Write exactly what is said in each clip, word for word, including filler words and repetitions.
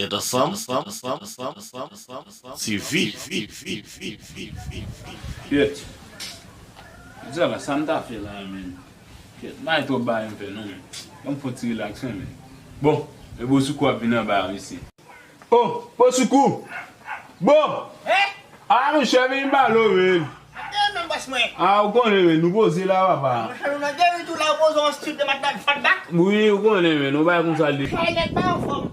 Tèt ansanm, T V. Yèt. Di la, sa m ta fè la, menn? Kèt, bay twòp bagay m fè, non, menn. Ban m fè yon ti rilaks, menn. Bon, e Bosoukou ap vin anba a, mesye. Oh, Bosoukou! Bon! Eh? Ah, monchè, vin balo, menn. Atè menm, bòs mwen. Ah, ou konnen, menn, nou poze la, papa. Monchè, nou nan deri tou la, ou poze yon stil de madanm fatback. Wi, ou konnen, menn, nou bay konsa l de. Kay nèg pa anfòm.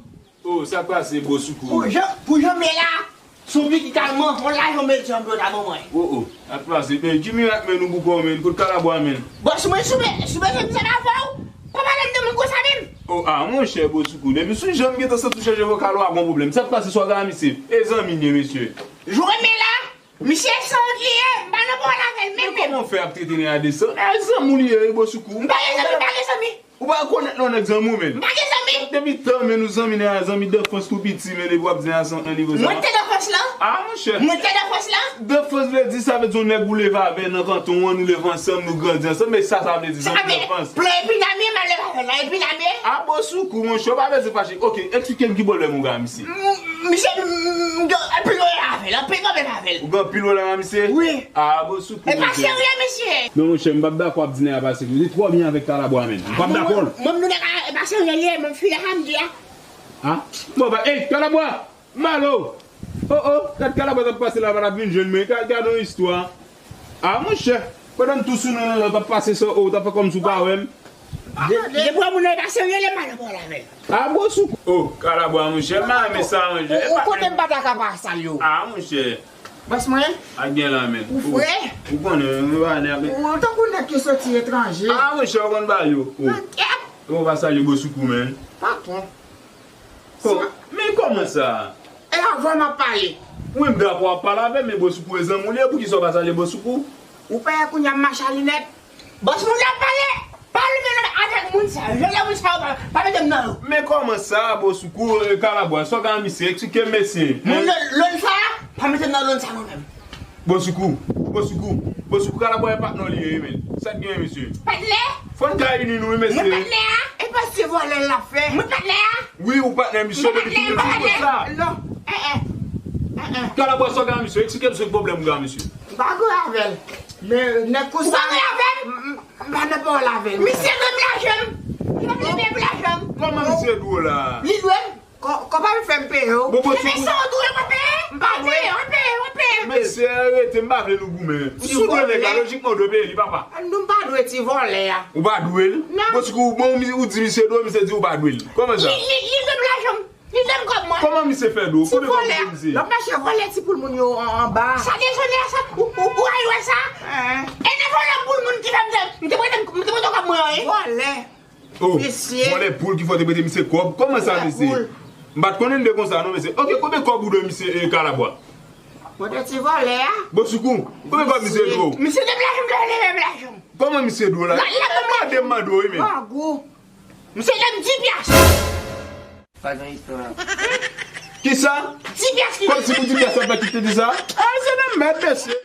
Oh, sa k pase, Bosoukou? Pou jan, pou jan m ye la, se yon pitit alman, yon lajan m mete anba ta ban mwen. Oh, oh, sa k pase? Men, ki mirak, menn, ou bouke w, menn? Kot Kalabwa, menn? Bòs mwen, si w be-, si w bezwen m sa avè w, pa pale m de moun konsa menm. Oh, ah, monchè, Bosoukou, depi sou jan m gentan santi w chanje vokal ou a, gon pwoblèm. Sa k pase, sa w gen a misye? E zanmi n ye, mesye. Jwe men la, misye sanwont li ye, m pa nan pawòl avè l menm, menm. Men kòman w fè ap trete nèg la de sanwont? Nèg la zanmi w li ye, wi, Bosoukou. M pa gen zanmi, m pa gen zanmi. Ou pa rekonèt non nèg zanmi w, menn. M pa gen zanmi. Depi tan, menn, nou zanmi, nèg la zanmi danfans tou piti, menn, epi w ap di nèg la sanwont nan nivo sa. Mwen te danfans lan. Ah, monchè. Mwen te danfans lan. Danfans vle di, sa vle di yon nèg ou leve avè nan kanton an, nou leve ansanm, nou grandi ansanm, men sa, sa vle di zanmi danfans. Plan epi n a m ye, m al leve avè l, epi n a m ye. Ah, Bosoukou, monchè, w pa bezwen fache. Ok, eksplike m ki pwoblèm ou gen a misye. M, misye, m, m, m gen anpil pwoblèm avè l, anpil pwoblèm avè l. Ou gen anpil pwoblèm a misye? Wi. Ah, Bosoukou, monchè. E pa serye, mesye. Non, monchè, m p ap dakò ap di nèg la pa serye. Li twò byen avèk Kalabwa, menn. M p ap dakò. Mwen, mwen, mwen, nèg la, e pa serye li ye, mwen file a m di a. Ah? Bon, ba, ey, Kalabwa! Malo! Oh, oh, gad Kalabwa t ap pase la, pa t ap vin jwenn mwen. Gad, gad yon istwa. Ah, monchè, pandan m tou sou nou nan lòt ap pase sa, oh, w t ap fè kòmsi w pa wè m. De, de, de bwa moun nan pa serye, le mal bò la, menn. Ah, Bosoukou. Oh, Kalabwa, monchè, m pa renmen sa, monchè. Ou, ou konnen m pa ta ka pa sal yo. Ah, monchè. Bòs mwen? A gen la, menn. Ou fre? Ou konnen, nou pa nèg. Ou tankou nèg ki soti etranje. Ah, monchè, ou konn ba yo. Oh. Kèt. Ou pa salye Bosoukou, menn. Patwon. Oh, men kòman sa? E avè w m ap pale. Wi, m dakò w ap pale avè m, men Bosoukou e zanmi w li ye, poukisa w pa salye Bosoukou? Ou peye kounye a m mache a linèt. Bòs moun ap pale, pale menm avèk moun sa yo. Jodi a moun sa yo pa, pa mete m nan yo. Men kòman sa, Bosoukou, e, Kalabwa, sa w gen a misye, eksplike m, mesye. Moun lòn, lòn sa, pa mete m nan lòn sa non menm. Bosoukou, Bosoukou, Bosoukou, Kalabwa e patnè w li ye, wi, menn. Sa k gen, mesye? Patnè? Fò n ka ini nou, wi, mesye. Mwen patnè a? E pa se vòlè l ap fè? Mwen patnè a? Wi, ou patnè misye depi tou piti konsa. Non. Eh, eh. Eh, eh. Kalabwa, sa w gen a misye? Eksplike m se pwoblèm ou gen a misye. M pa gou avè l. Men nèg konsa. Ou pa gou avè l? M, m, m pa nan pawòl avè l. Misye dwe m lajan m. Li pa vle peye pou lajan m. Kòman misye dwe w la? Li dwe m. Kò, kò pa vin fè m peye w. Bon, bon, epi sa w dwe, w pa peye? M pa dwe. W peye, w peye, w peye. Mesye, rete, m pa vle nou goumen. Si w dwe nèg la, lojikman w dwe peye li, papa. Non, m pa dwe ti vòlè a. Ou pa dwe l? Non. Bon, si ou, bon, ou di misye dwe, misye di ou pa dwe l. Kòman sa? Li, li, li dwe m lajan m. Li dwe m kòb mwen. Kòman misye fè dwe w? Konbyen kòb ou dwe misye? L ap mache vòlè ti poul moun yo an, anba. Sa dezonè sa, ou, ou, ou al wè sa? Hein? E nan vòlè poul moun ki fè m te, m te prete, m te prete kòb mwen an, wi. Vòlè. Oh, mesye. Vòlè poul ki fè w te prete misye kòb. Kòman sa, mesye? Vòlè poul. M pa t konnen l de konsa, non, mesye. Ok, konbyen kòb ou dwe misye, e, Kalabwa? Pote ti vòlè a. Bosoukou, konbyen kòb misye dwe w? Misye dwe m lajan m, dwe m lajan m. Kòman misye dwe w la? La, la, la, mande m mande w, wi, men. Grangou. Misye dwe m di pyas. Pa gen istwa. Kisa? Di pyas li. Kòmsi pou di pyas sa fè kite di sa? Ah, se nan mèd, mesye.